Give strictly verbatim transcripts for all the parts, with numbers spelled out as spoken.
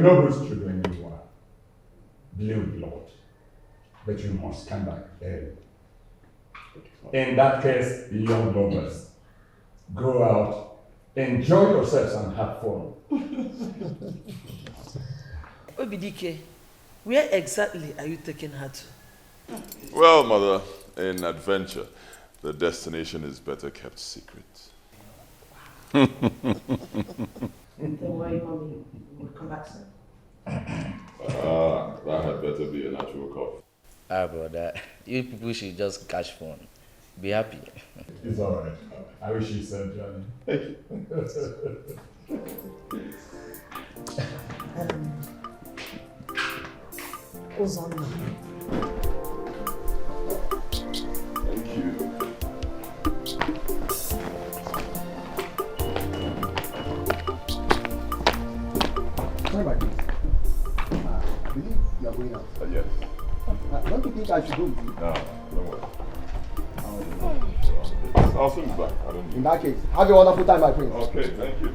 You know whose children you are. Blue blood. But you must come back early. In that case, young lovers, go out, enjoy yourselves and have fun. Obidike, where exactly are you taking her to? Well, mother, in adventure, the destination is better kept secret. Don't worry, mommy. We'll come back soon. Ah, that had better be a natural cough. Ah, brother, you people should just catch fun. Be happy. It's alright. I wish you safe journey. Um, Uzonna. Thank you. Sorry, my prince. Uh, I believe you are going out. Uh, yes. Uh, don't you think I should go with you? No, don't worry. Oh, I'll soon be back. I don't In need. That case, have a wonderful time, my prince. Okay, thank you.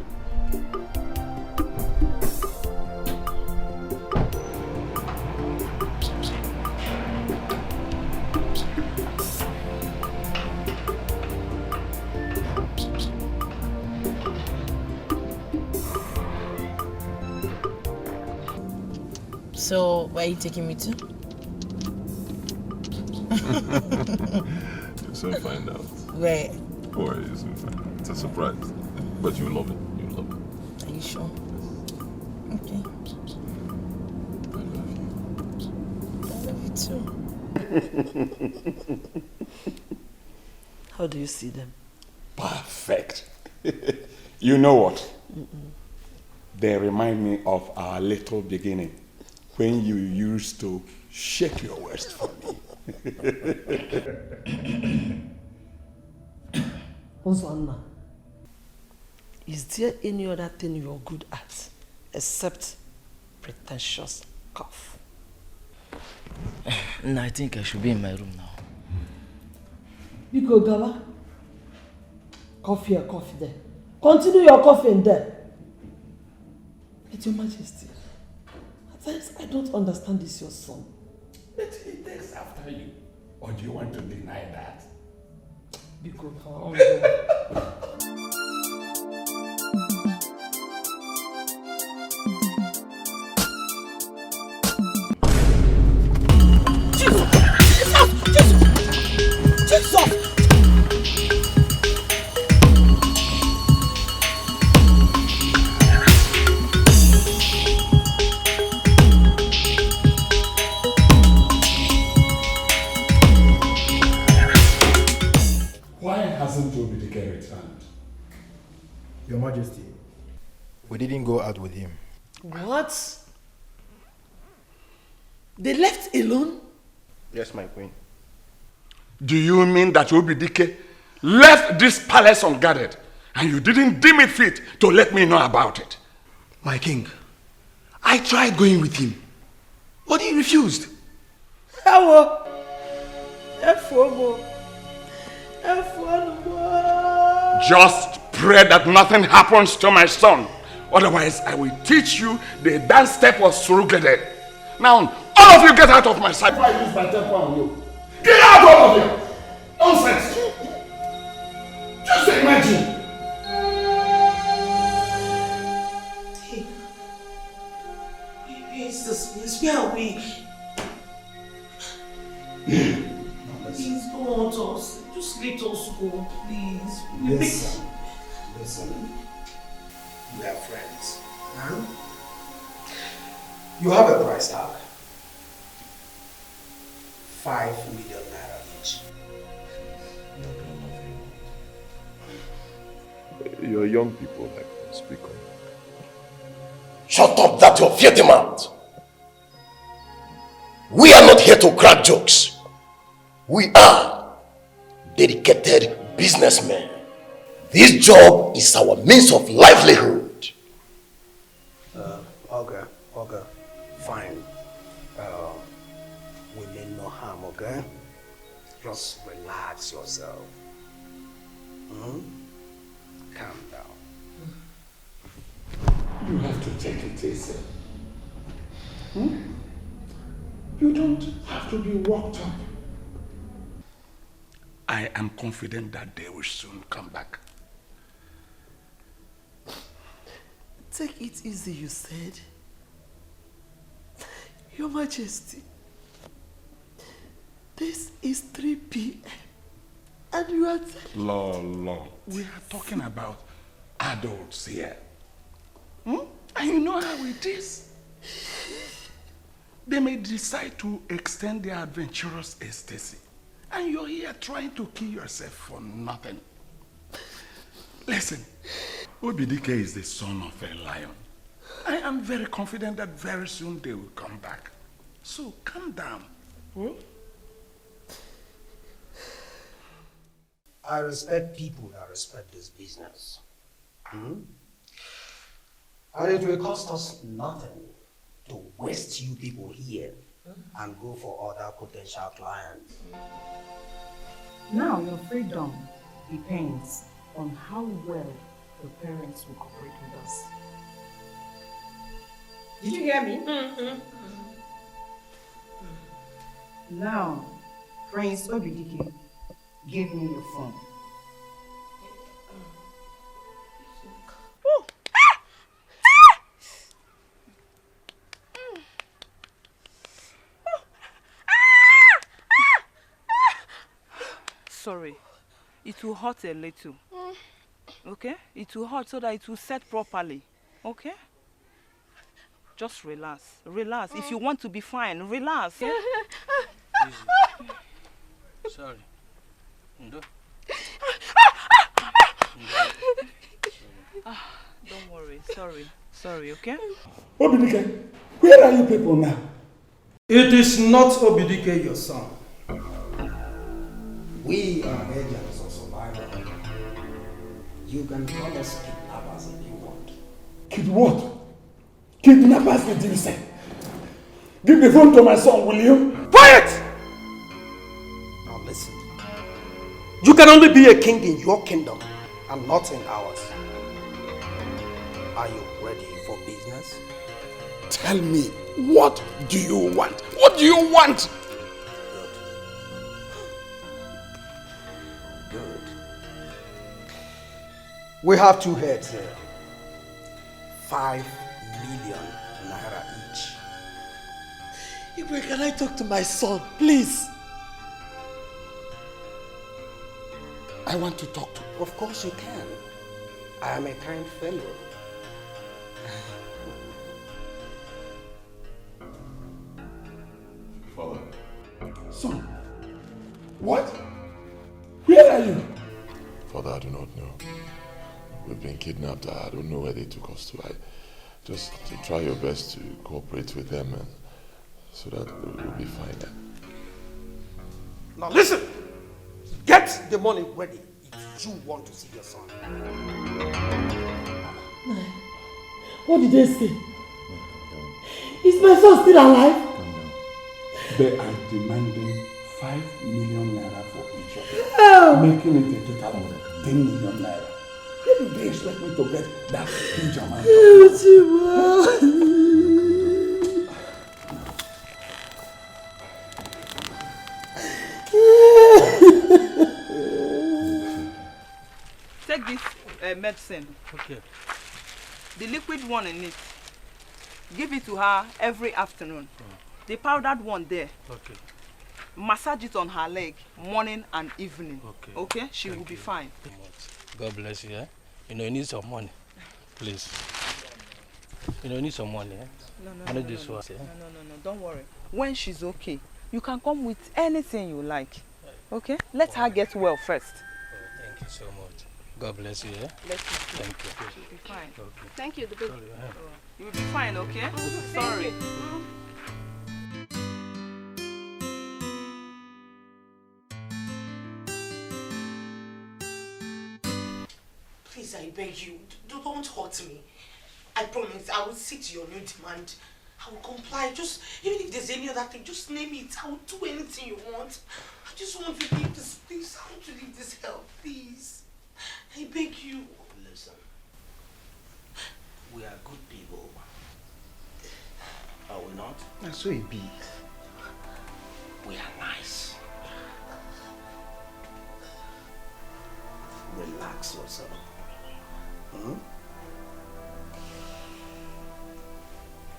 So, where are you taking me to? You'll soon find out. Where? Don't worry, you'll soon find out. It's a surprise. But you love it. You love it. Are you sure? Okay. I love you. I love you too. How do you see them? Perfect. You know what? They remind me of our little beginning when you used to shake your waist for me. Uzonna, is there any other thing you're good at except pretentious cough? No, I think I should be in my room now. Biko gawa. Cough here, cough there. Continue your coughing there. But Your Majesty, at times I don't understand this your son. But he takes after you. Or do you want to deny that? Biko, come on. Why hasn't Obidike returned? Your Majesty. We didn't go out with him. What? They left alone? Yes, my queen. Do you mean that Obidike left this palace unguarded and you didn't deem it fit to let me know about it? My king, I tried going with him, but he refused. Ewo! Efuomo! Efuomo! Just pray that nothing happens to my son. Otherwise, I will teach you the dance step of Surugede. Now, all of you get out of my sight. If I use my temper on you, get out, all of you. Nonsense. Just imagine. Hey, where is this place? Where are we? Please don't hurt us. Just let us go, please. Listen. Listen. We are friends. Huh? You have a price tag. Five million naira each. You're young people like them. Speak on. Shut up that your filthy mouth! We are not here to crack jokes. We are dedicated businessmen. This job is our means of livelihood. Uh, okay, okay, fine. Uh, we mean no harm, okay? Just relax yourself. Hmm? Calm down. You have to take it easy. You don't have to be worked up. I am confident that they will soon come back. Take it easy, you said. Your Majesty, this is three p m and you are telling Law, law. We are talking about adults here. Hmm? And you know how it is. They may decide to extend their adventurous ecstasy. And you're here trying to kill yourself for nothing. Listen, Obidike is the son of a lion. I am very confident that very soon they will come back. So calm down. Hmm? I respect people that respect this business. Hmm? And it will cost us nothing to waste you people here and go for other potential clients. Now your freedom depends on how well the parents will cooperate with us. Did you hear me? Mm-hmm. Now, Prince Obidike, give me your phone. Sorry. It will hurt a little. Okay? It will hurt so that it will set properly. Okay? Just relax. Relax. If you want to be fine, relax. Yeah? Sorry. Ndo. Ah, don't worry. Sorry. Sorry, okay? Obidike, where are you people now? It is not Obidike, your son. We are agents of survival. You can call us kidnappers if you want. Kid what? Kidnappers, did you say? Give the phone to my son, will you? Quiet! Now listen. You can only be a king in your kingdom and not in ours. Are you ready for business? Tell me, what do you want? What do you want? Good. Good. We have two heads here. Five million naira each. Igwe, can I talk to my son, please? I want to talk to. Of course you can. I am a kind fellow. Father. Son. What? Where are you? Father, I do not know. We've been kidnapped. I don't know where they took us to. I just to try your best to cooperate with them and so that we'll be fine. Now listen! Get the money ready if you want to see your son. What did they say? Is my son still alive? Calm down. They are demanding five million naira for each of them, making it a total of ten million naira. How do they expect me to get that huge amount of money? Take this uh, medicine. Okay. The liquid one in it. Give it to her every afternoon. Mm. The powdered one there. Okay. Massage it on her leg morning and evening. Okay. Okay? She will be fine. Thank you so much. God bless you, eh? You know, you need some money. Please. You know, you need some money, eh? No, no, no, no, no, no. Manage this one, eh? No, no, no, no. Don't worry. When she's okay, you can come with anything you like. Okay? Let her get well first. Oh, thank you so much. God bless you, eh? Bless you too. Thank you. She'll be fine. Okay. Thank you, the baby. Sorry, eh? Oh, you'll be fine, okay? Mm, thank you. Sorry. Mm. Please, I beg you, d-, don't hurt me. I promise I will see to your new demand. I will comply. Just, even if there's any other thing, just name it. I will do anything you want. I just want to leave this place. I want to leave this hell, please. I beg you. Listen, we are good people, are we not? Na so e be. We are nice. Relax yourself. Hmm?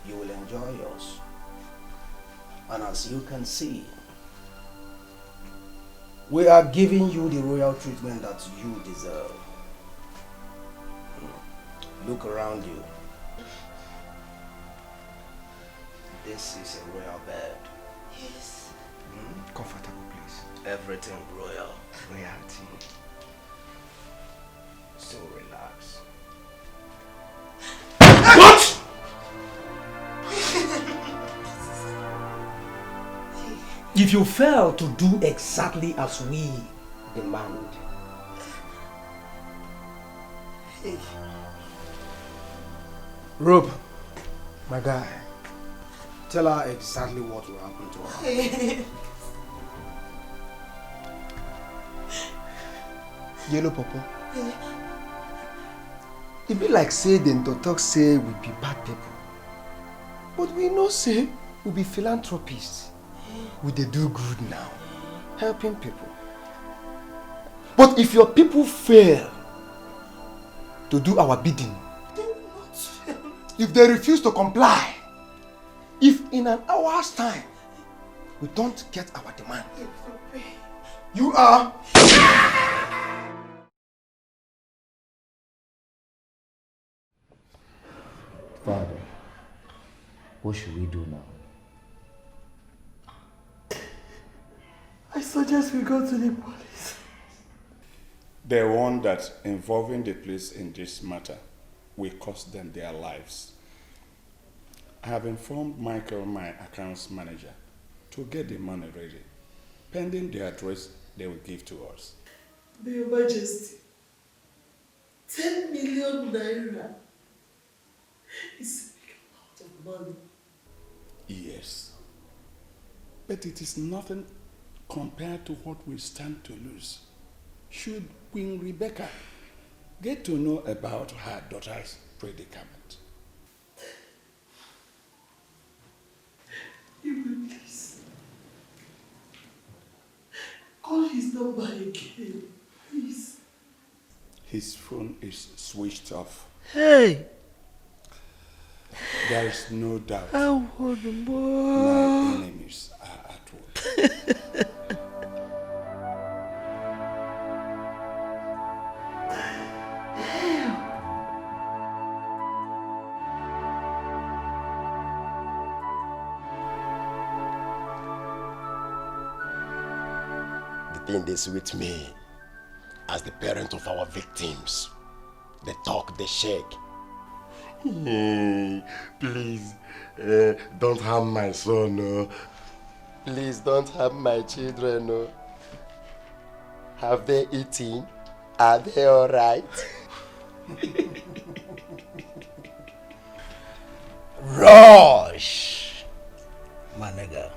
You will enjoy yours. And as you can see, we are giving you the royal treatment that you deserve. Hmm. Look around you. This is a royal bed. Yes. Hmm? Comfortable place. Everything royal. Royalty. So relax. What? If you fail to do exactly as we demand, Rob, my guy, tell her exactly what will happen to her. Yellow Popo. E be like say dem don talk say we be bad people, but we know say we be philanthropists. We dey do good now, helping people. But if your people fail to do our bidding, if they refuse to comply, if in an hour's time we don't get our demand, you are Father, what should we do now? I suggest we go to the police. They warn that involving the police in this matter will cost them their lives. I have informed Michael, my accounts manager, to get the money ready. Pending the address they will give to us. Your Majesty, ten million naira is a big amount of money. Yes. But it is nothing compared to what we stand to lose should Queen Rebecca get to know about her daughter's predicament. You will please call his number again, please. His phone is switched off. Hey! There is no doubt. Awo ni mo. My enemies are at work. The thing dey sweet me as the parent of our victims. They talk, they shake. Hey, please, eh, don't harm my son, no. Please don't harm my children, no. Have they eaten? Are they all right? Rush! My nigga.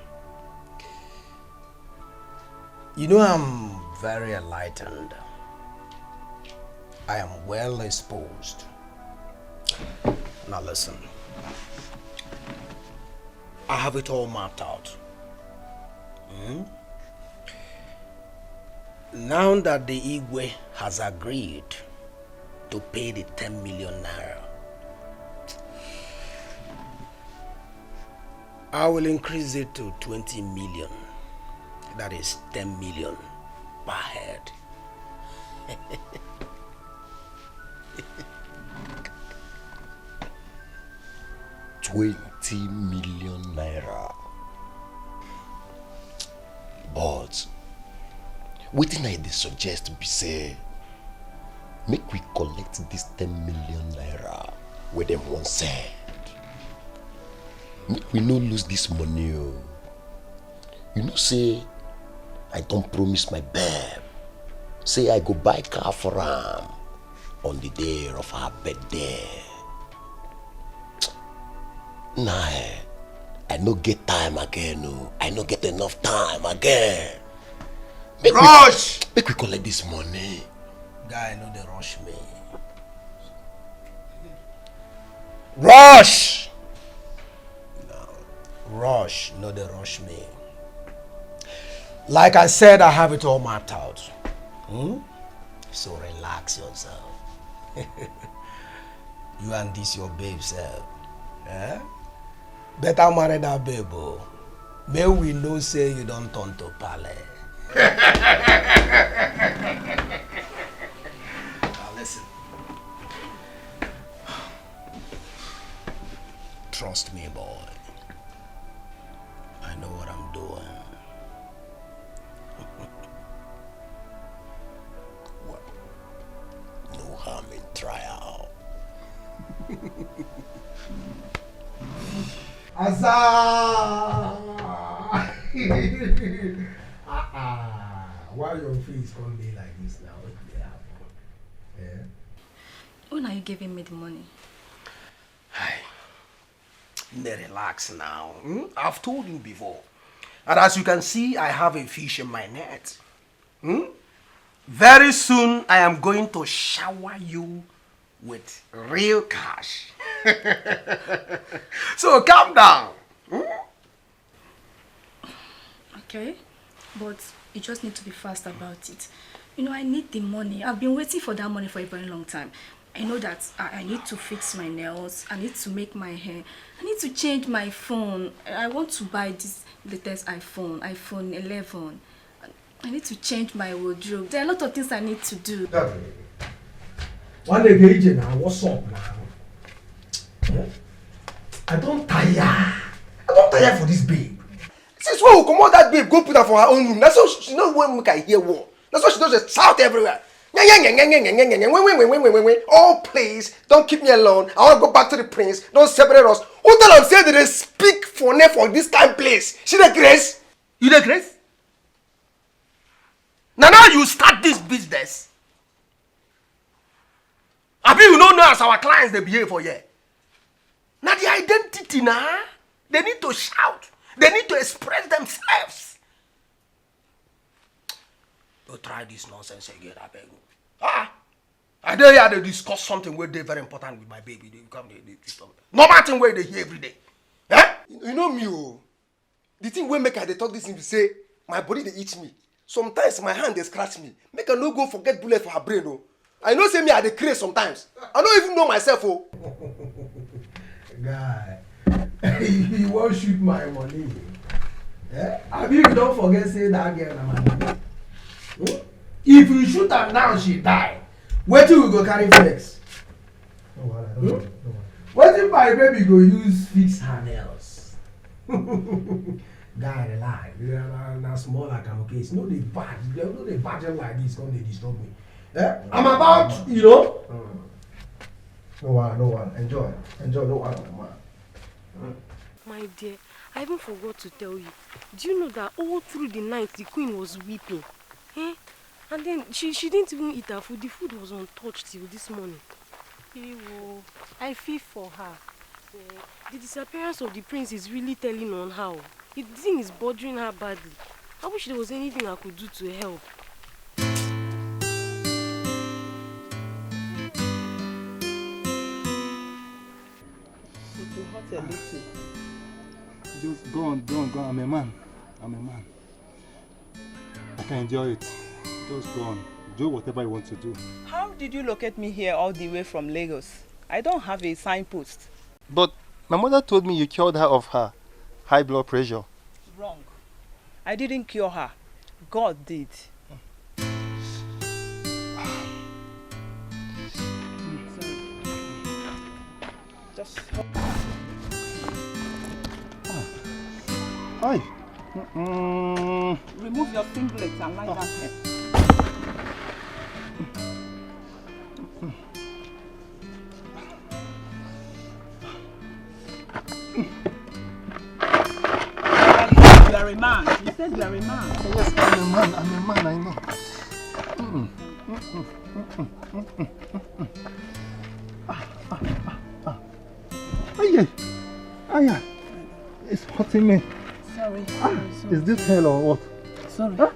You know I'm very enlightened. I am well exposed. Now listen. I have it all mapped out. Hmm? Now that the Igwe has agreed to pay the ten million naira, I will increase it to twenty million. That is ten million per head. Twenty million naira. But wetin I dey suggest be say make we collect this ten million naira wey dem wan send. Make we no lose this money o. You know say I don promise my babe say I go buy car for am on the day of her birthday. Nah, eh, I no get time again o. I no get enough time again. Make we, Rush! Make we collect this money. Guy, no dey rush me. Rush! No. Rush, no dey rush me. Like I said, I have it all mapped out. Hmm? So relax yourself. You and this your babe sef. Eh? Better marry that babe o. Make we know say you don turn to pale. Now listen. Trust me, boy. I know what I'm doing. Well, no harm in trial. Asa! Ah, ah. Why your face come dey like this now? Wetin dey happen? Eh? When are you giving me the money? Hi. Relax now. Hmm? I've told you before. And as you can see, I have a fish in my net. Hmm? Very soon, I am going to shower you with real cash. So calm down. Hmm? Okay, but you just need to be fast about it. You know, I need the money. I've been waiting for that money for a very long time. I know that I, I need to fix my nails. I need to make my hair. I need to change my phone. I want to buy this latest iPhone, iPhone eleven. I need to change my wardrobe. There are a lot of things I need to do. One day, Ije, now, what's up now? Eh? I don't tire. I don't tire for this babe. Since when we comot that babe, go put her for her own room. That's so she no wan make I hear one. That's why she don dey shout everywhere. Nya, nya, nya, nya, nya, nya, nya, nya, nya, nya, nya, nya, nya, nya, nya. Oh, please, don't keep me alone. I want to go back to the prince. Don't separate us. Who tell am say they dey speak for name for this kind place? She dey craze? You dey craze? Na now you start this business? Abi you no know as our clients dey behave for here? Na the identity na. They need to shout. They need to express themselves. No try this nonsense again, abeg. Ah! I dey here dey discuss something wey dey very important with my baby. Dey come dey dey disturb. Normal thing wey dey hear every day. Eh? You know me o. The thing wey make I dey talk this thing be say my body dey eat me. Sometimes my hand dey scratch me. Make I no go forget bullet for her brain o. I know say me I dey craze sometimes. I no even know myself o. Guy, you wan shoot my money? Eh? Abi you don forget say that girl na my money? Hmm? If you shoot am now, she die. Wetin we go carry flex? No wahala, no wahala, no wahala. Wetin my baby go use fix her nails? Guy, relax. Na, na, na small akamu case. No dey bad. No dey bad like this. Come dey disturb me. Eh? I'm about, you know. No wahala, no wahala. Enjoy. Enjoy, no wahala, man. My dear, I even forgot to tell you. Do you know that all through the night the queen was weeping? Eh? And then she, she didn't even eat her food. The food was untouched till this morning. Ewo, I feel for her. Eh, the disappearance of the prince is really telling on her. The thing is bothering her badly. I wish there was anything I could do to help. It will hurt a little. Just go on, go on, go on. I'm a man. I'm a man. I can endure it. Just go on. Do whatever you want to do. How did you locate me here all the way from Lagos? I don't have a signpost. But my mother told me you cured her of her high blood pressure. Wrong. I didn't cure her. God did. Just Hi. Mm-mm. Remove your singlet and lie down here. You are a man. You said you are a man. Yes, I'm a man. I'm a man. I know. Mm-mm. Mm-mm. Mm-mm. Mm-mm. Ah, ah, ah, ah. Aye, aye. It's hurting me. Sorry. Ah, is this hell or what? Sorry. Huh?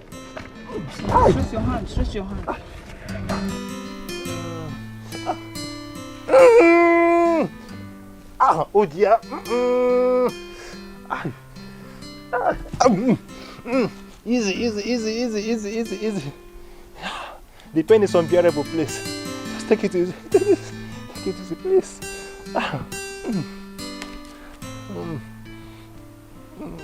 Stretch your hand. Stretch your hand. Mm. Ah, oh dear. Mm-mm. Ah, Ah, mm, mm. Easy, easy, easy, easy, easy, easy, easy. The pain is unbearable, please. Just take it easy. Take it easy, please. Ah, mm. Mm. Mm.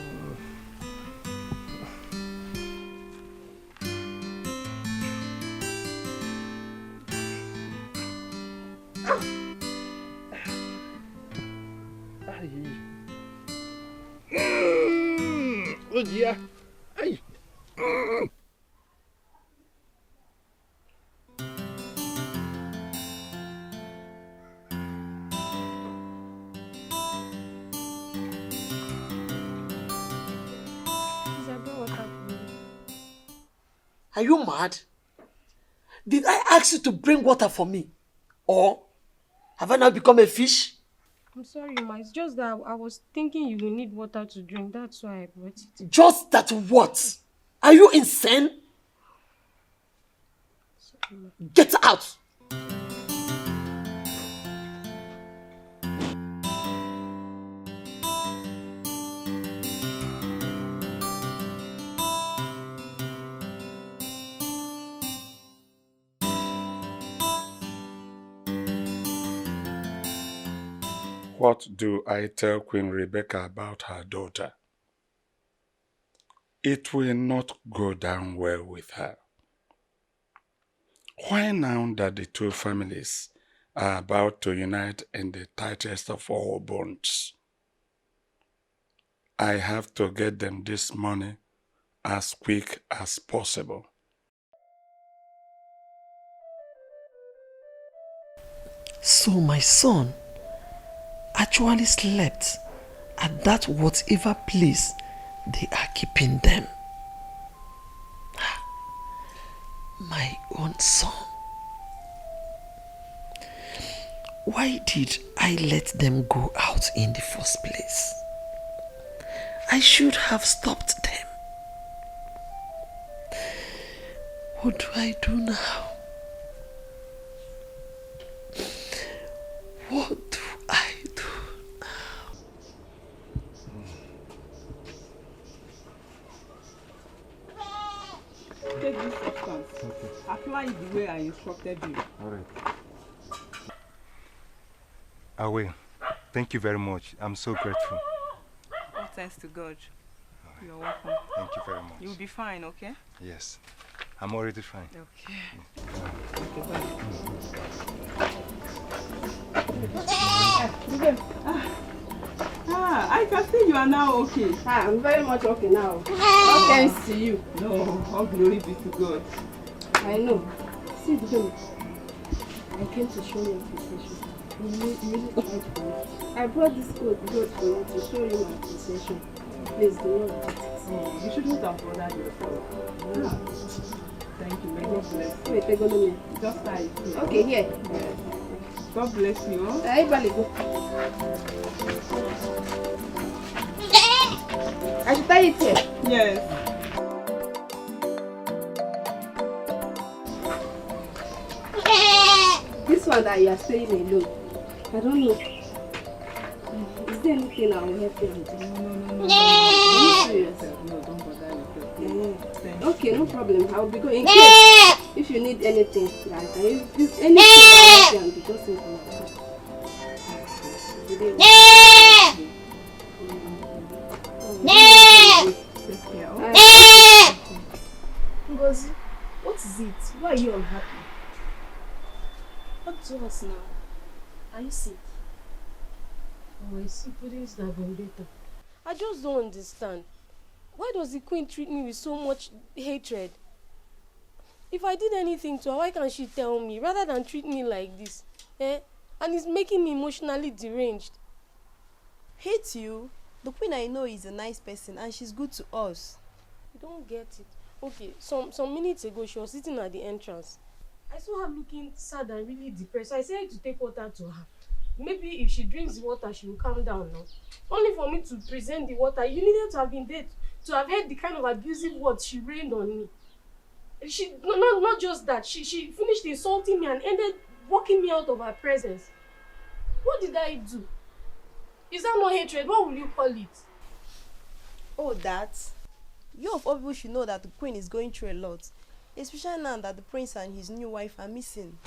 Ai. Mm, oh dear. Ai. Mm. Please, I brought water for you. Are you mad? Did I ask you to bring water for me? Or have I now become a fish? I'm sorry, Ma. It's just that I was thinking you will need water to drink. That's why I brought it. Just that what? Are you insane? Sorry, Ma. Get out! What do I tell Queen Rebecca about her daughter? It will not go down well with her. Why now that the two families are about to unite in the tightest of all bonds? I have to get them this money as quick as possible. So my son actually slept at that whatever place they are keeping them. My own son. Why did I let them go out in the first place? I should have stopped them. What do I do now? What do I do now? Take this substance. Okay. Apply it the way I instructed you. All right. I will. Thank you very much. I'm so grateful. All thanks to God. All right. You're welcome. Thank you very much. You'll be fine, okay? Yes. I'm already fine. Okay. Ah, I can see you are now okay. Ah, I'm very much okay now. All thanks to you. No, all glory be to God. I know. See, Bidemi, I came to show you appreciation. You really, you really tried for me. I brought this coat, coat for you to show you my appreciation. Please do not reject it. Oh, you shouldn't have bothered yourself. Ah, thank you. May God bless you. Wait, take a minute. Just like you. Okay, here. Yes. God bless you. Hey, Balibu. I should tie it here. Yes. This one that you are staying alone, I don't know. Is there anything I will help you with? No, no, no, no, no, no. Are you serious? No, don't bother yourself. Eh. Thank you. Okay, no problem. I will be going. In case if you need anything, like, if there's anything I will help you with, just say to me. Good evening. Take care. All right. Ngozi, what is it? Why are you unhappy? Talk to us now. Are you sick? Oh, I see. Putting it in a vendetta. I just don't understand. Why does the queen treat me with so much hatred? If I did anything to her, why can't she tell me rather than treat me like this? Eh? And it's making me emotionally deranged. Hate you? The queen I know is a nice person and she's good to us. You don't get it. Okay, some some minutes ago she was sitting at the entrance. I saw her looking sad and really depressed. So I said to take water to her. Maybe if she drinks the water, she will calm down now. Only for me to present the water, you needed to have been there to have heard the kind of abusive words she rained on me. She no, no, not just that. She she finished insulting me and ended walking me out of her presence. What did I do? Is that not hatred? What will you call it? Oh, that? You of all people should know that the queen is going through a lot, especially now that the prince and his new wife are missing.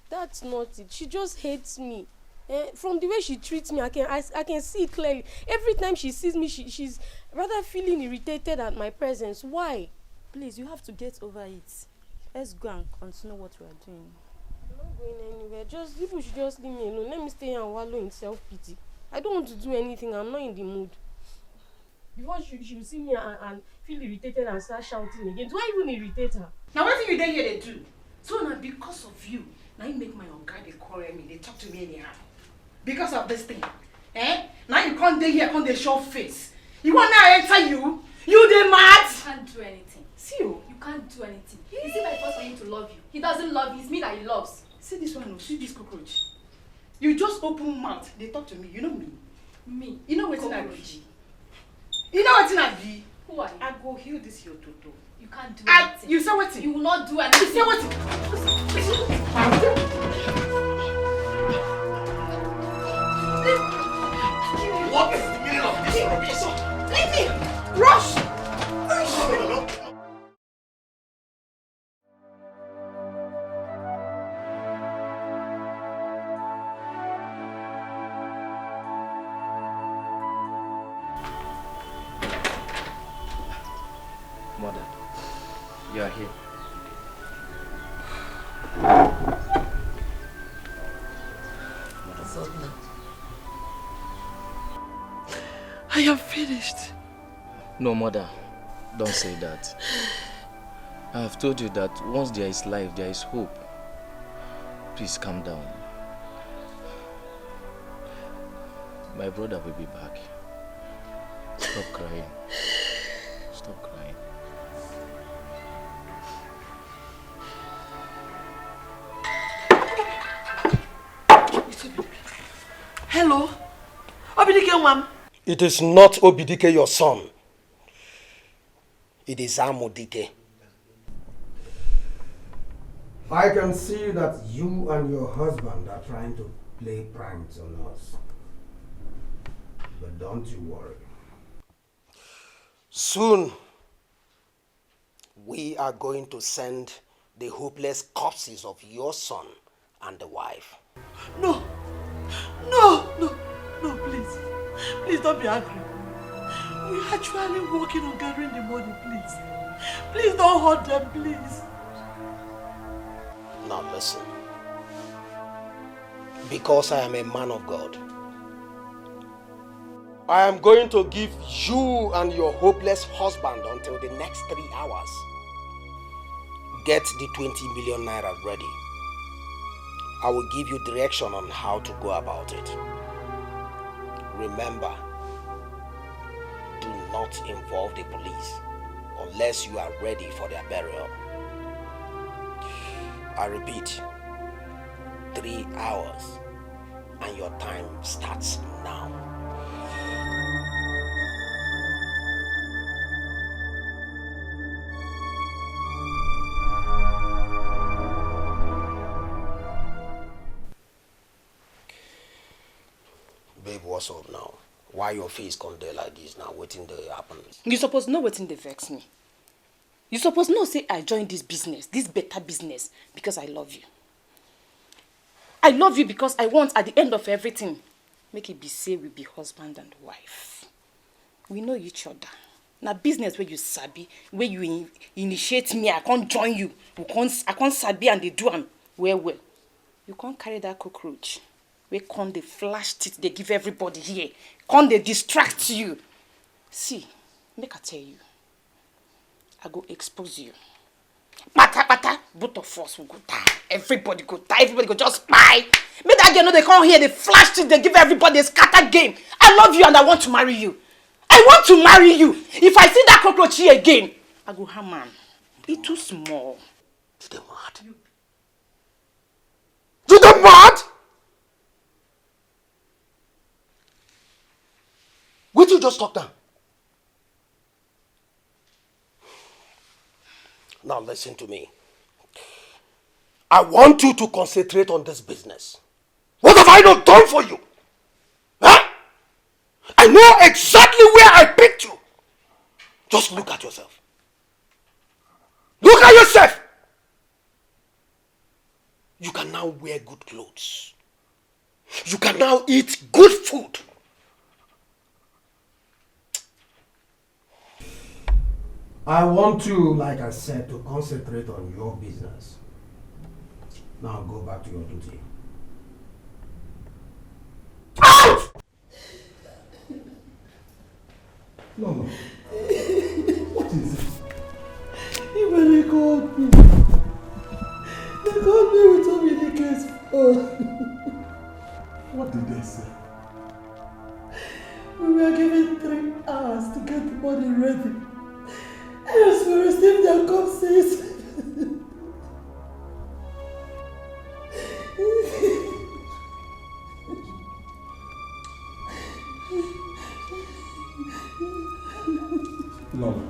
That's not it. She just hates me. Eh, from the way she treats me, I can I, I can see it clearly. Every time she sees me, she, she's rather feeling irritated at my presence. Why? Please, you have to get over it. Let's go and continue what we are doing. I'm not going anywhere. Just people should just leave me alone. Let me stay here and wallow in self pity. I don't want to do anything. I'm not in the mood. Before she, she will see me and, and feel irritated and start shouting again. Do I even irritate her? Now, what thing you dey here dey do? So na because of you, na him make my oga dey quarrel me, dey talk to me anyhow. Because of this thing, eh? Now you come dey here, come dey show face. You want me to enter you? You dey mad? You can't do anything. See you. You can't do anything. Is it by force for him to love you? He doesn't love you. It's me that he loves. See this one, oh, see this cockroach. You just open mouth, dey talk to me. You know me. Me? You know wetin I be? Cockroach. You know wetin I be? Who are you? I go heal this your toto. You can't do I, anything. You say wetin? You will not do anything. You say wetin? What is the meaning of this rubbish? Leave me! Rush! No, no, no, no. Mother, you are here. Zodna, I am finished. No, mother, don't say that. I have told you that once there is life, there is hope. Please calm down. My brother will be back. Stop crying. Stop crying. Hello? Obidike nwa m? It is not Obidike, your son. It is Amodike. I can see that you and your husband are trying to play pranks on us. But don't you worry. Soon, we are going to send the hopeless corpses of your son and the wife. No. No, no, no, please. Please don't be angry. We're actually working on gathering the money, please. Please don't hurt them, please. Now listen. Because I am a man of God, I am going to give you and your hopeless husband until the next three hours. Get the twenty million naira ready. I will give you direction on how to go about it. Remember, do not involve the police unless you are ready for their burial. I repeat, three hours, and your time starts now. Babe, what's up now? Why your face come there like this now? Wetin dey happen? You suppose know wetin dey vex me. You suppose know say I join this business, this better business, because I love you. I love you because I want, at the end of everything, make it be say we be husband and wife. We know each other. Na business wey you sabi, wey you in- initiate me, I can't join you. We can't, I can't sabi and dey do am well well. You can't carry that cockroach. We come dey flash teeth, dey give everybody here. Come dey distract you. See, make I tell you. I go expose you. Pata pata, both of us will go die. Everybody go die. Everybody go just die. Make that girl know they come here, they flash teeth, they give everybody a scatter game. I love you and I want to marry you. I want to marry you. If I see that cockroach here again, I go harm am. He too small. You dey mad? You dey mad? Wetin you just talk now? Now listen to me. I want you to concentrate on this business. What have I not done for you? Huh? I know exactly where I picked you. Just look at yourself. Look at yourself. You can now wear good clothes. You can now eat good food. I want you, like I said, to concentrate on your business. Now go back to your duty. Out! No, no. What is it? Even they called me. They called me with so many cases. Oh. What did they say? We were given three hours to get the body ready. Else we receive their corpses. No.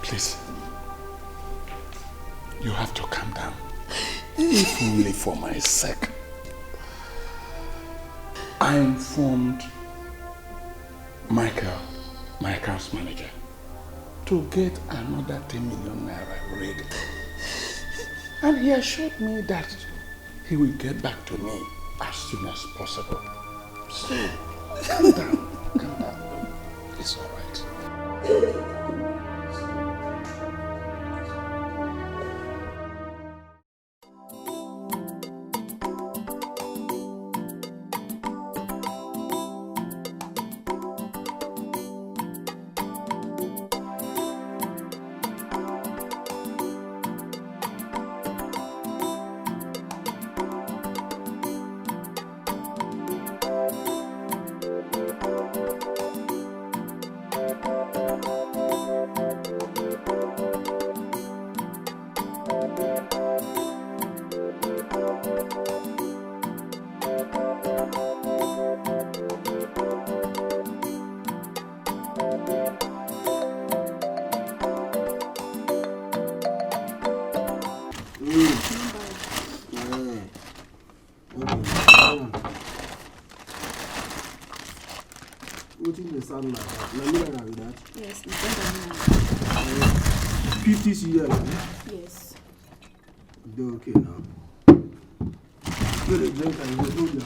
Please. You have to calm down. If only for my sake. I informed Michael, my accounts manager, to get another ten million naira ready. And he assured me that he will get back to me as soon as possible. So, calm down, calm down. It's all right. Wetin dey sound like that? Na mineral be that? Yes, na that one. Fifty C L, abi? Yes. E dey okay now. No dey drink am, you go hold your.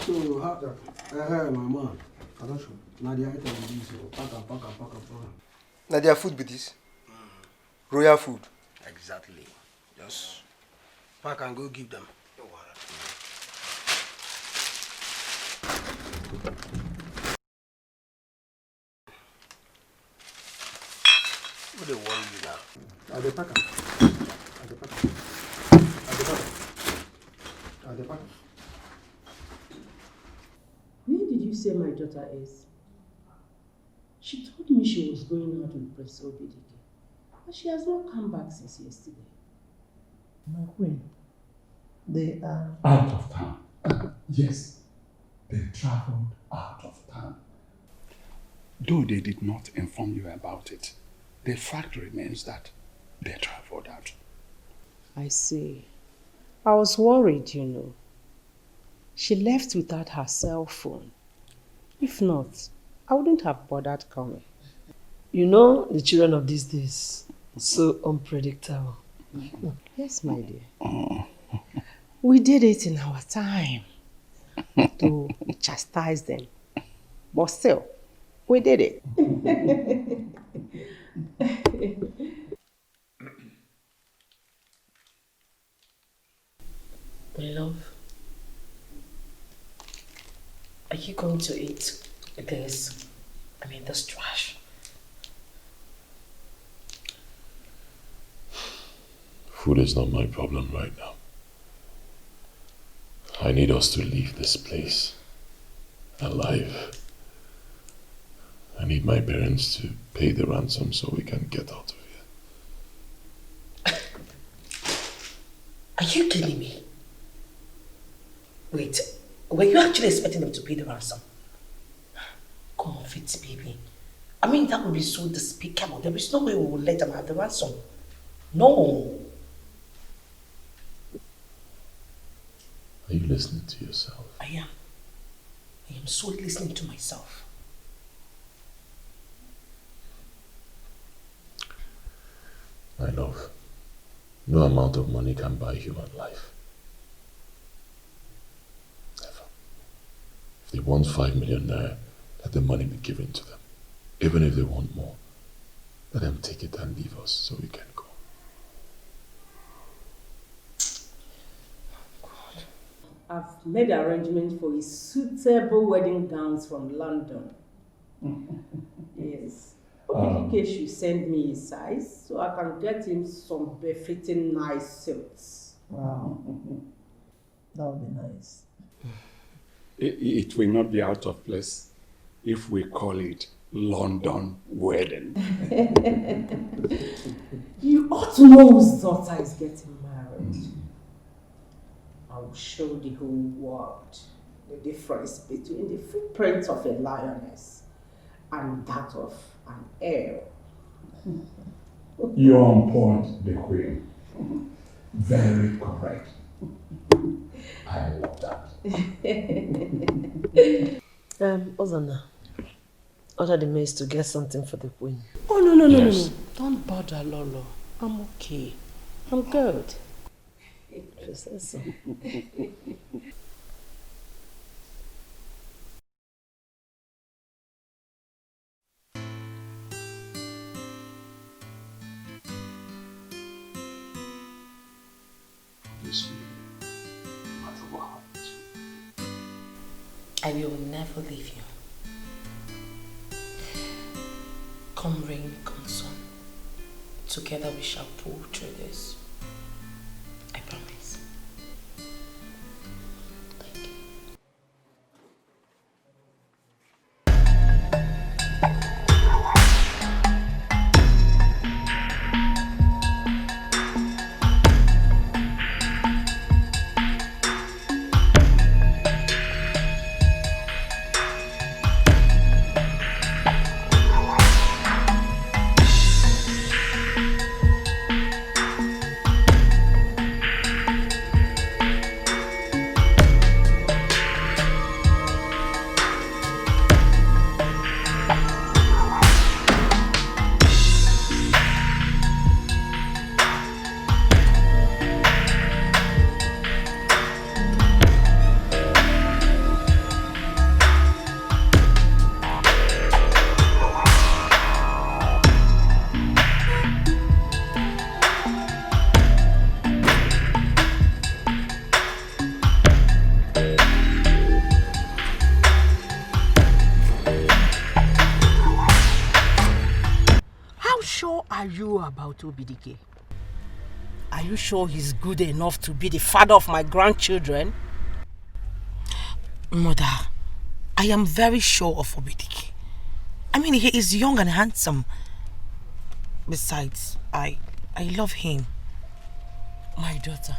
So, how, eh, eh, my man. I don show. Na the item be this o. Pack am, pack am, pack am, pack am. Na their food be this? Royal food. Exactly. Just pack and go give them. Who dey worry you now? I dey pack am. I dey pack am. I dey pack am. I dey pack am. Where did you say my daughter is? She told me she was going out with Prince Obidike, but she has not come back since yesterday. My queen, they are out of town. Yes, they traveled out of town. Though they did not inform you about it, the fact remains that they traveled out. I see. I was worried, you know. She left without her cell phone. If not, I wouldn't have bothered coming. You know, the children of these days, so unpredictable. Yes, my dear. We did it in our time to chastise them. But still, we did it. My love, are you going to eat this? I mean, this trash. Food is not my problem right now. I need us to leave this place alive. I need my parents to pay the ransom so we can get out of here. Are you kidding me? Wait, were you actually expecting them to pay the ransom? Come off it, baby. I mean, that would be so despicable. There is no way we will let them have the ransom. No. Are you listening to yourself? I am. I am solely listening to myself. My love, no amount of money can buy human life. Never. If they want five million naira, let the money be given to them. Even if they want more, let them take it and leave us so we can go. I've made arrangements for a suitable wedding gowns from London. Yes. Obidike should send me a size so I can get him some befitting nice suits. Wow. That would be nice. It, it will not be out of place if we call it London wedding. You ought to know whose daughter is getting married. I will show the whole world the difference between the footprints of a lioness and that of an hare. You're on point, the queen. Very correct. I love that. Um, Ozana, order the maids to get something for the queen. Oh, no, no, no, no, Yes. no. Don't bother, Lolo. I'm okay. I'm good. She says so. This week, no matter what happens. I will never leave you. Come rain, come sun. Together we shall pull through this. I promise. Thank you. How sure are you about Obidike? Are you sure he's good enough to be the father of my grandchildren? Mother, I am very sure of Obidike. I mean, he is young and handsome. Besides, I, I love him. My daughter,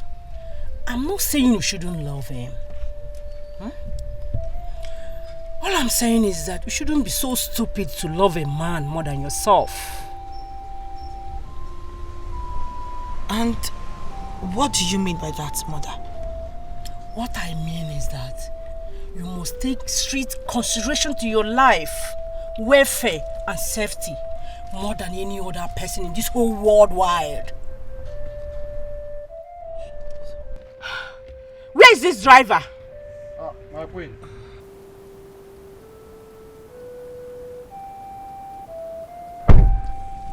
I'm not saying you shouldn't love him. Hmm? All I'm saying is that you shouldn't be so stupid to love a man more than yourself. And what do you mean by that, mother? What I mean is that you must take strict consideration to your life, welfare, and safety more than any other person in this whole world wide. Where is this driver? Ah, my queen.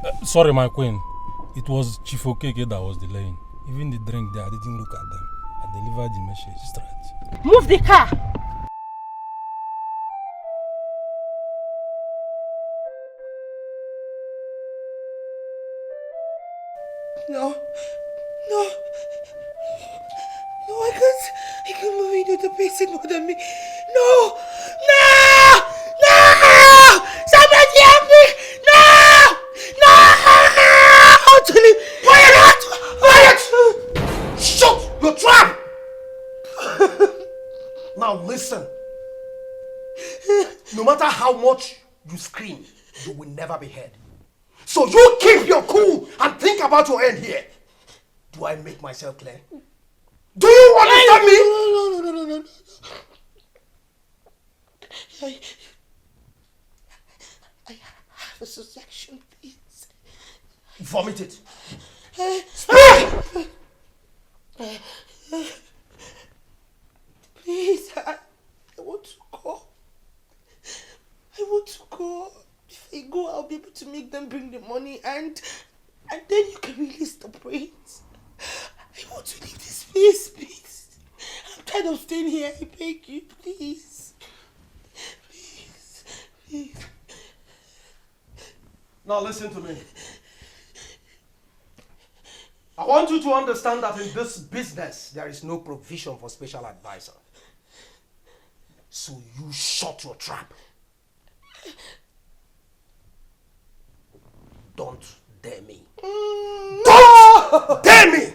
Uh, sorry, my queen. It was Chief Okeke that was delaying. Even the drink there, I didn't look at them. I delivered the message straight. Move the car! No. No. No, I can't. I can't believe you're the person more than me. No! No! No! Somebody help me! No! No! Tony! Quiet! Quiet! Shut your trap! Now listen. No matter how much you scream, you will never be heard. So you keep your cool and think about your end here. Do I make myself clear? Do you understand me? No, no, no, no, no, no. I, I have a suggestion, please. Vomit it. Speak! Please, I, I want to go. I want to go. If I go, I'll be able to make them bring the money, and and then you can release the brains. I want to leave this place, please. I'm tired of staying here. I beg you, please. Please, please. Now listen to me. I want you to understand that in this business, there is no provision for special advisor. So you shut your trap. Don't dare me. Don't dare me!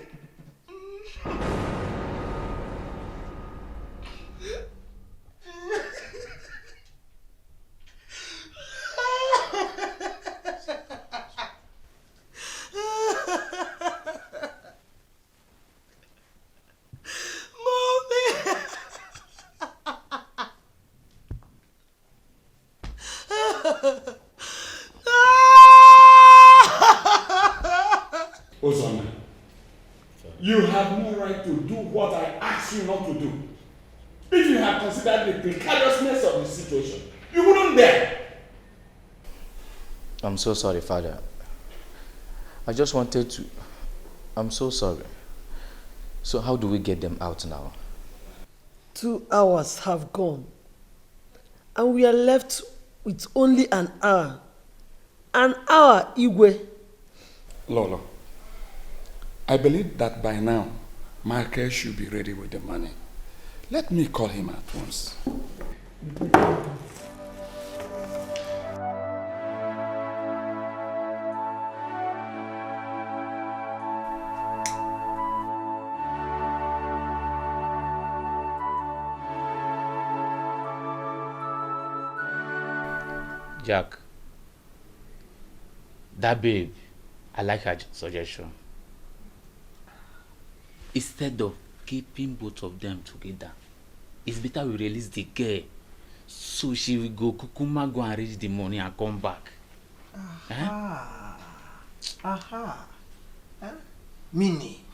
Ozoma, you have no right to do what I asked you not to do. If you had considered the precariousness of the situation, you wouldn't dare. I'm so sorry, Father. I just wanted to. I'm so sorry. So, how do we get them out now? Two hours have gone, and we are left with only an hour. An hour, Igwe. Lolo, I believe that by now, Michael should be ready with the money. Let me call him at once. Jack, that babe, I like her suggestion. Instead of keeping both of them together, it's better we release the girl so she will go kukuma go and reach the money and come back. Aha. Aha. Eh? Mini.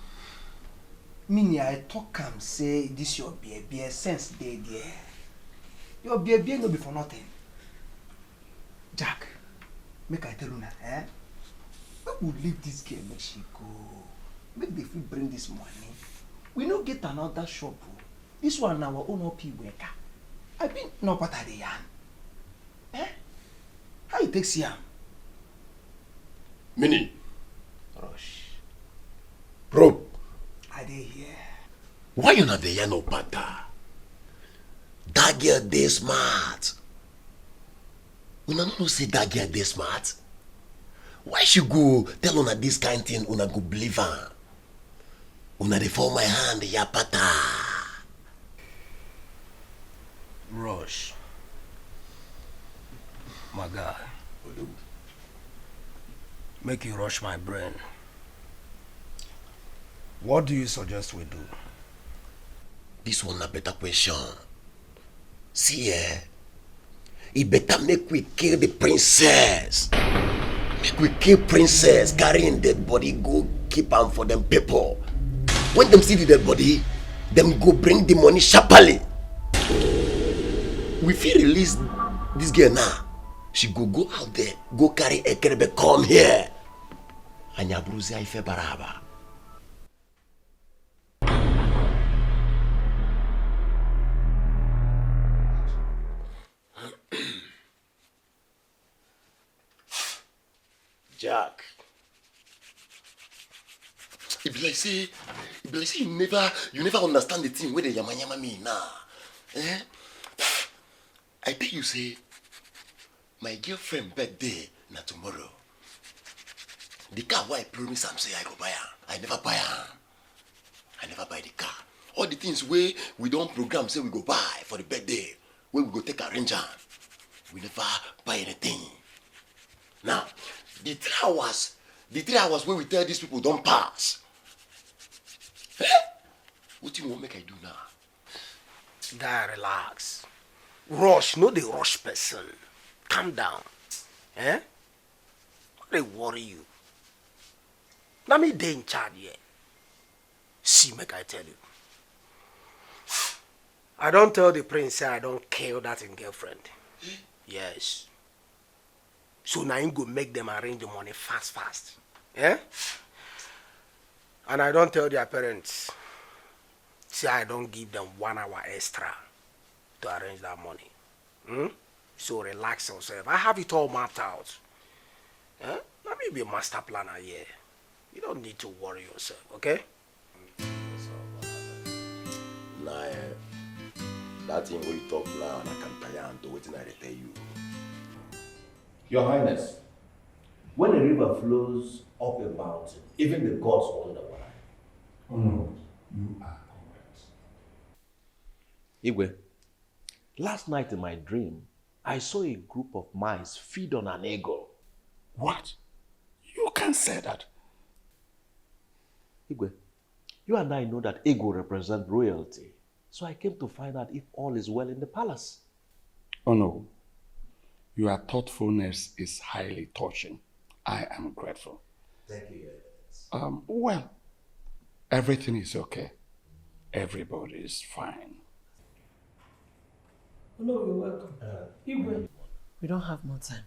Mini, I talk am say this your beer beer sense dey there. Your beer beer no be for nothing. Jack, make I tell una, eh? Make we leave this girl, make she go. Make they fit bring this money. We no get another shop o. This one na our own O P worker. I been no part of the yarn. Eh? How you take see am? Mini. Rush. Bro, I dey here. Why una dey yarn opata? That girl dey smart. Una no know say that girl dey smart? Why she go tell una this kind thing una go believe am? Una dey fall my hand yapata. Rush. My guy. Make you rush my brain. What do you suggest we do? This one na better question. See eh, e better make we kill the princess. Make we kill princess, carry im dead body go keep am for dem people. When dem see the dead body, dem go bring the money sharply. We fit release this girl now. She go go out there, go carry ekerebe come here. Anyị abụrụzie ife bara aba. Jack. E be like say, e be like say you never, you never understand the thing wey dey yamayama me now. Eh? I tell you say, my girlfriend birthday na tomorrow. The car wey I promise am say I go buy am, I never buy am. I never buy the car. All the things wey we don program say we go buy for the birthday, wey we go take arrange am, we never buy anything. Now, the three hours, the three hours wey we tell these people don pass. Eh? Wetin you wan make I do now? Guy, relax. Rush, no dey rush person. Calm down. Eh? No dey worry you. Na me dey in charge here. See, make I tell you. I don tell the prince say I don kill that him girlfriend. Yes. So na him go make them arrange the money fast fast. Eh? And I don tell their parents say I don give them one hour extra to arrange that money. Hmm? So relax yourself. I have it all mapped out. Eh? Na me be master planner here. You don't need to worry yourself, okay? Na eh, that thing wey you talk now, na can tire am to wetin I dey tell you. Your Highness, when a river flows up a mountain, even the gods wonder why. Oh no, you are correct. Igwe, last night in my dream, I saw a group of mice feed on an eagle. What? You can't say that. Igwe, you and I know that eagle represent royalty, so I came to find out if all is well in the palace. Oh no, your thoughtfulness is highly touching. I am grateful. Thank you, Your Excellency. Um, well, everything is okay. Everybody is fine. No, you're welcome. Igwe. We don't have more time.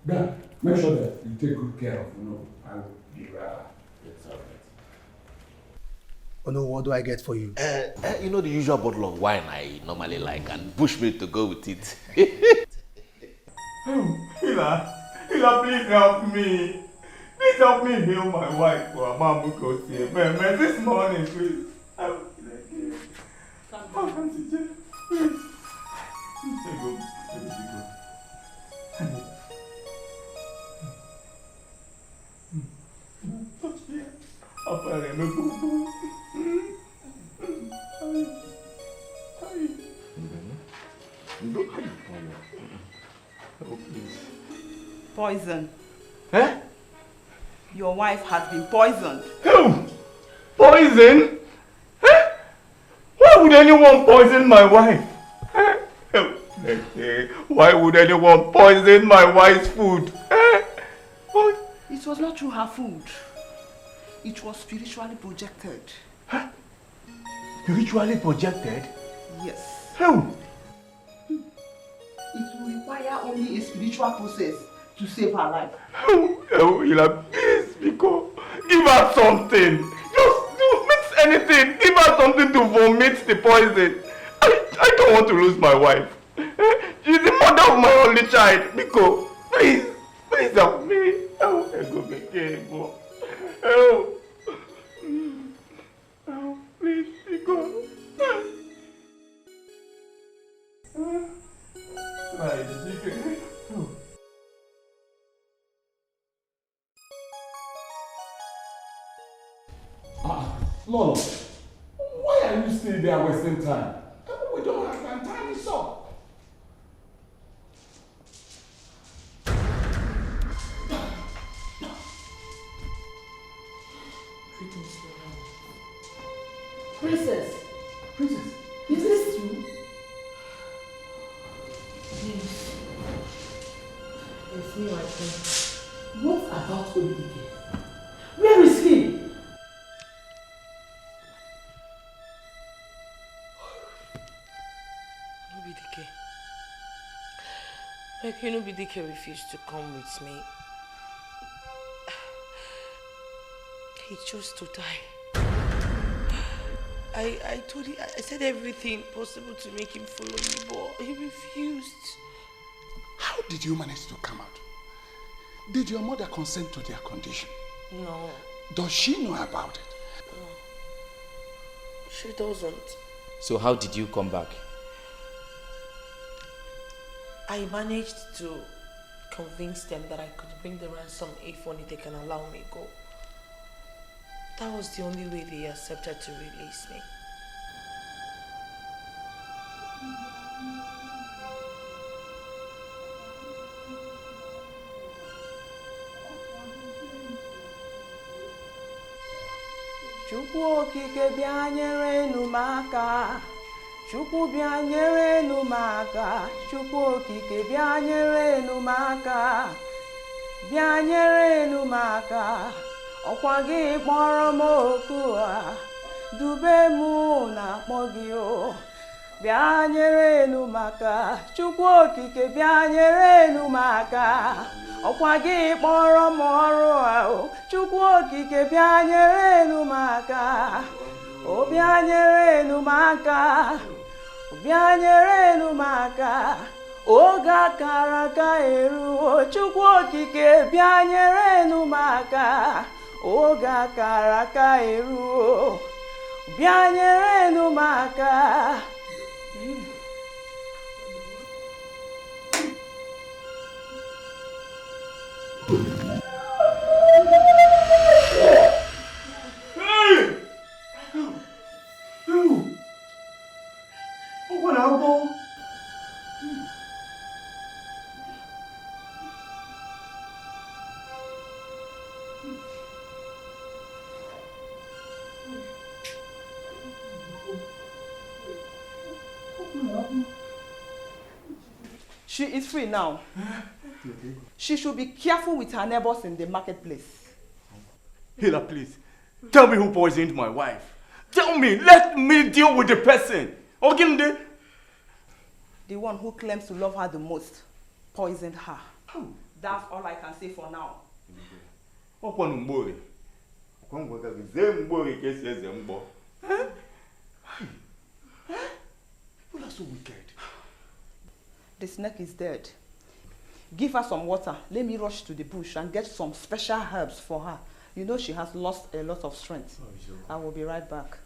Guy, make sure that you take good care of Ono. I will be right back. It's all right. Ono, what do I get for you? Uh, uh, you know the usual bottle of wine I normally like and bushmilk to go with it. Hila, Hila, please help me. Please help me heal my wife for Amamukosi. Man, man, this morning, please. Help me, please. Come down. Please. Please, let go. Let go. Touch me. Apa yang nak buat? Oh, please. Poison. Eh? Your wife has been poisoned. Poison? Eh? Why would anyone poison my wife? Eh? Why would anyone poison my wife's food? Eh? Why? It was not through her food. It was spiritually projected. Spiritually projected? Yes. How? It will require only a spiritual process to save her life. Oh, Ila, please, because give her something. Just do, mix anything. Give her something to vomit the poison. I, I don't want to lose my wife. Eh? She's the mother of my only child. Because, please, please help me. Oh, I go make it. Oh, oh, please, because. Ah, Lolo, why are you still there wasting time? We don't have time. Time is up. Greetings, Lord. Princess! Princess! Is this you? Yes. It's me, my friend. What about Obidike? Where is he? Obidike. Like, you know, Obidike refused to come with me. He chose to die. I, I told him, I said everything possible to make him follow me, but he refused. How did you manage to come out? Did your mother consent to their condition? No. Does she know about it? No. She doesn't. So how did you come back? I managed to convince them that I could bring the ransom if only they can allow me go. That was the only way they accepted to release me. Chukwu okike bịa nyerenụ m aka. Chukwu bịa nyerenụ m aka. Chukwu okike bịa nyerenụ m aka. Bịa nyerenụ m aka, ọkwa gị kpọrọ m oku a, dube m na-akpọ gị o. Bịa nyerenụ m aka, Chukwu Okike bịa nyerenụ m aka, ọkwa gị kpọrọ m ọrụ a o. Chukwu Okike bịa nyerenụ m aka, o bịa nyerenụ m aka, o bịa nyerenụ m aka. Oge akara aka eruo, Chukwu Okike bịa nyerenụ m aka. Oge akara aka eruo, bịa nyerenụ m aka. She is free now. She should be careful with her neighbors in the marketplace. Hila, please. Tell me who poisoned my wife. Tell me. Let me deal with the person. Oginde. The one who claims to love her the most poisoned her. That's all I can say for now. Ọkwanụ mgbori. Ọkwa ngwa gị zee mgbori ka esi eze mgbọ. People are so wicked. The snake is dead. Give her some water. Let me rush to the bush and get some special herbs for her. You know she has lost a lot of strength. I will be right back.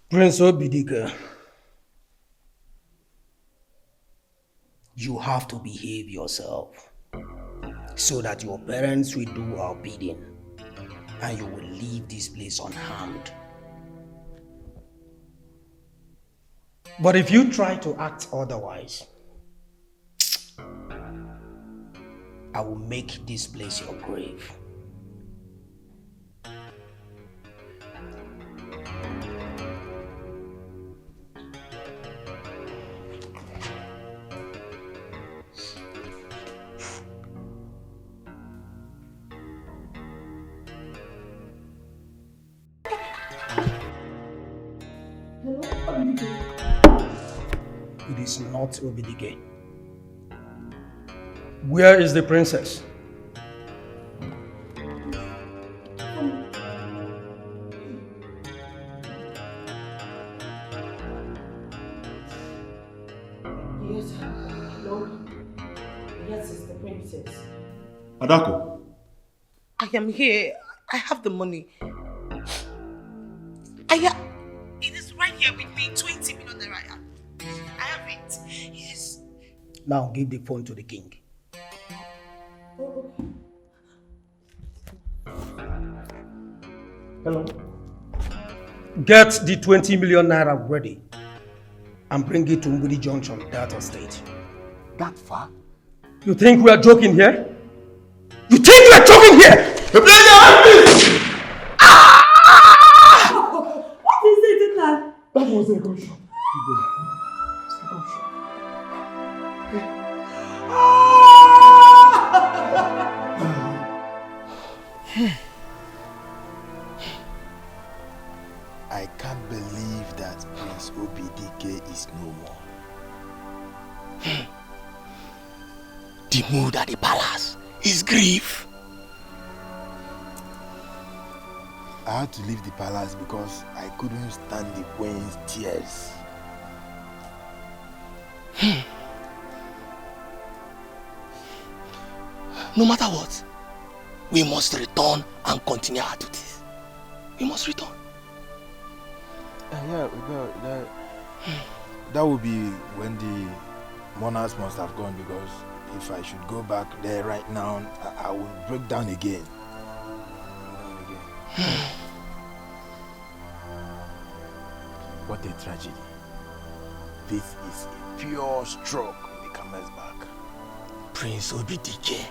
Prince Obidike, you have to behave yourself so that your parents will do our bidding and you will leave this place unharmed. But if you try to act otherwise, I will make this place your grave. It is not Obidike. Where is the princess? Yes, Lord. Yes, is the princess. Adako. I am here. I have the money. I ha- it is right here with me. Twenty million naira. I have it. Yes. Now give the phone to the king. Hello. Get the twenty million naira ready and bring it to Mbudi Junction, Delta State. That far? You think we are joking here? You think we are joking here? Ah! What is it, Nna? That was a gunshot. I can't believe that Prince Obidike is no more. The mood at the palace is grief. I had to leave the palace because I couldn't stand the queen's tears. No matter what, we must return and continue our duties. We must return. Uh, yeah, that, that, that would be when the mourners must have gone, because if I should go back there right now, I, I would break down again. Break down again. What a tragedy. This is a pure stroke in the camera's back. Prince Obidike.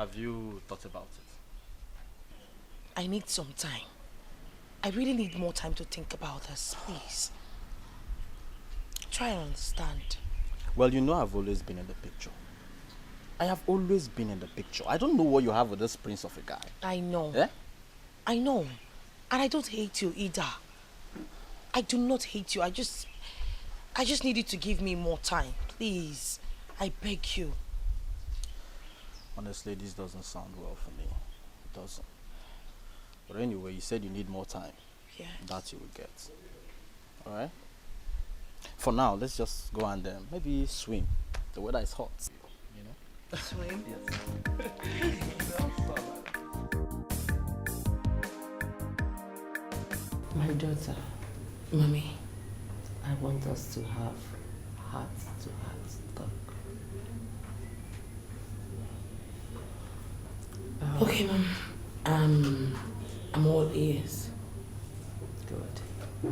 Have you thought about it? I need some time. I really need more time to think about this, please. Try and understand. Well, you know I've always been in the picture. I have always been in the picture. I don't know what you have with this prince of a guy. I know. Eh? I know. And I don't hate you either. I do not hate you. I just I just need you to give me more time, please. I beg you. Honestly, this doesn't sound well for me. It doesn't. But anyway, you said you need more time. Yeah. That you will get. All right? For now, let's just go and um, maybe swim. The weather is hot. You know? Swim. Yes. My daughter, Mommy. I want us to have heart to heart talk. Okay, Mom. Um, I'm all ears. Good.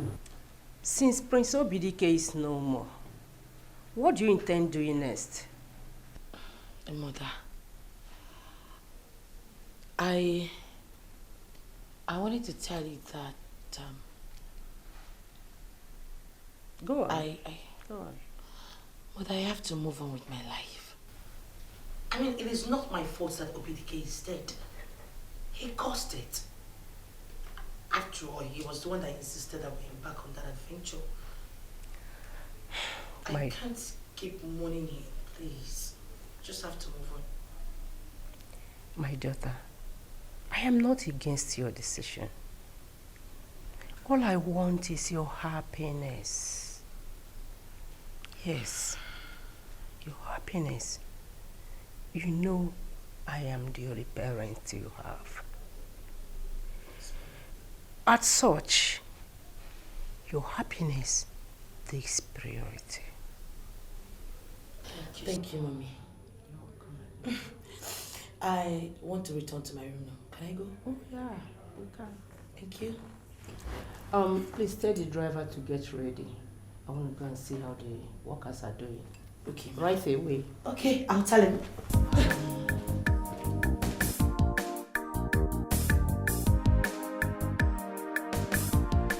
Since Prince Obidike is no more, what do you intend doing next? Mother, I I wanted to tell you that um, Go on. I, I Go on. But I have to move on with my life. I mean, it is not my fault that Obidike is dead. He caused it. After all, he was the one that insisted that we embark on that adventure. I My- can't keep mourning him, please. Just have to move on. My daughter, I am not against your decision. All I want is your happiness. Yes, your happiness. You know I am the only parent you have. As such, your happiness takes priority. Thank you, Mommy. I want to return to my room now. Can I go? Oh, yeah, we can. Thank you. Um, please tell the driver to get ready. I want to go and see how the workers are doing. Okay, Right away. Okay, I'll tell him.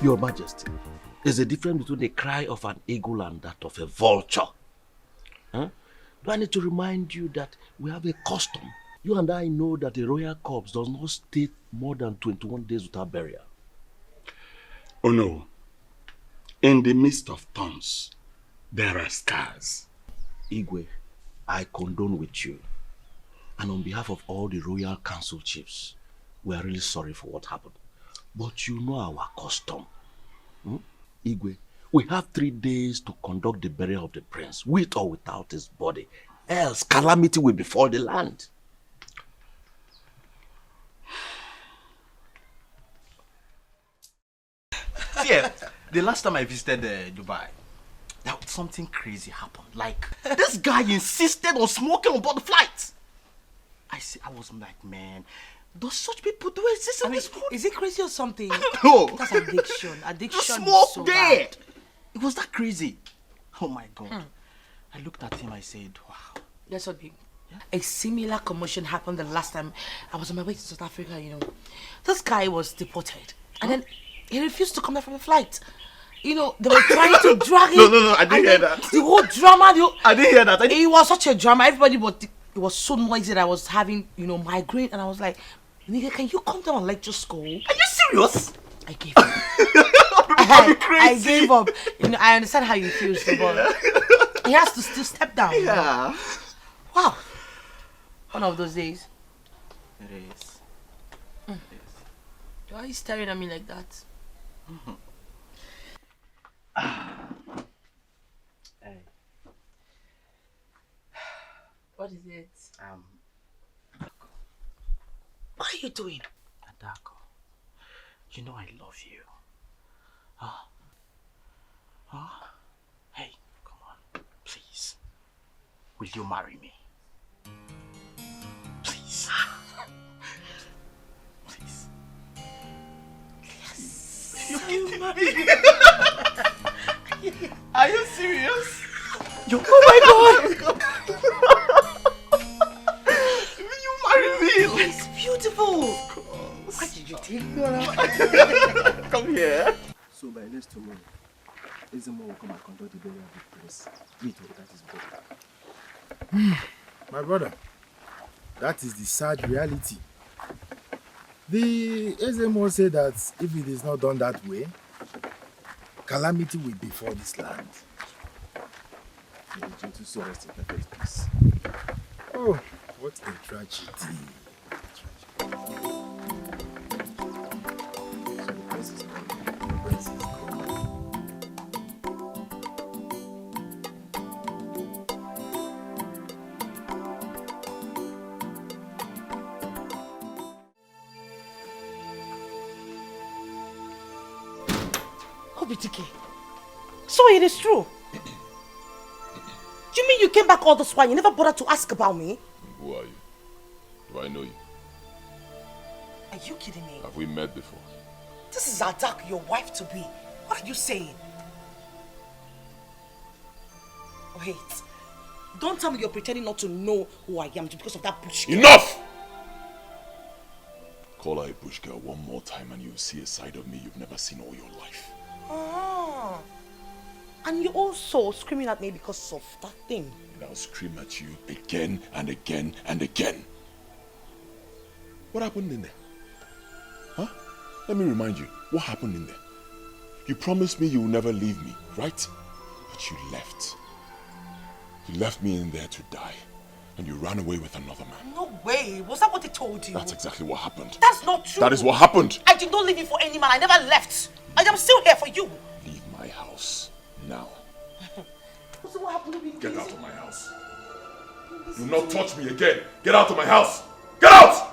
Your Majesty, there's a difference between the cry of an eagle and that of a vulture. Huh? Do I need to remind you that we have a custom? You and I know that a royal corpse does not stay more than twenty-one days without burial. Oh no. In the midst of thorns, there are scars. Igwe, I condone with you. And on behalf of all the royal council chiefs, we are really sorry for what happened. But you know our custom. Hmm? Igwe, we have three days to conduct the burial of the prince, with or without his body. Else, calamity will befall the land. See, eh, the last time I visited uh, Dubai, that something crazy happened. Like, this guy insisted on smoking on board the flight. I see, I was like, man, does such people do exist in I mean, this world? Is it crazy or something? No. That's addiction. The Addiction smoke is so there. Bad. It was that crazy. Oh my God. I looked at him, I said, wow. That's what we. A similar commotion happened the last time I was on my way to South Africa. You know, this guy was deported, and then he refused to come back from the flight. You know, they were trying to drag him. No, no, no, I didn't and hear then that. The whole drama. The whole, I didn't hear that. I didn't... It was such a drama. Everybody was. It was so noisy that I was having, you know, migraine, and I was like, "Nigga, can you come down and let just go?" Are you serious? I gave up. Everybody I, I crazy. Gave up. You know, I understand how you feel, so, but he has to still step down. You know? Yeah. Wow. One of those days. It is. Why are you staring at me like that? Hey, What is it? um, What are you doing? Adako, you know I love you. Huh? Huh? Hey, come on, please. Will you marry me? Please. Please. Yes. You kidding me? Are you serious? You, oh my God! Will you marry me? Next tomorrow, Ezemo will come and conduct the burial of the prince. Me too, that is good. My brother, that is the sad reality. The Ezemo said that if it is not done that way, calamity will befall this land. May the gentle soul rest in perfect peace. Oh, what a tragedy. So the prince is coming. The prince is coming. Obitike. So it is true. You mean you came back all this while? You never bothered to ask about me? Who are you? Do I know you? Are you kidding me? Have we met before? This is Adak, your wife to be. What are you saying? Wait. Don't tell me you're pretending not to know who I am because of that bush. Enough! Call her a bush girl one more time and you'll see a side of me you've never seen all your life. Ah. And you also screaming at me because of that thing. And I'll scream at you again and again and again. What happened in there? Huh? Let me remind you, what happened in there? You promised me you will never leave me, right? But you left. You left me in there to die. And you ran away with another man. No way. Was that what they told you? That's exactly what happened. That's not true. That is what happened. I did not leave you for any man. I never left. I am still here for you. Leave my house now. So what happened to me? Get out of my house. Do not touch me again. Get out of my house. Get out!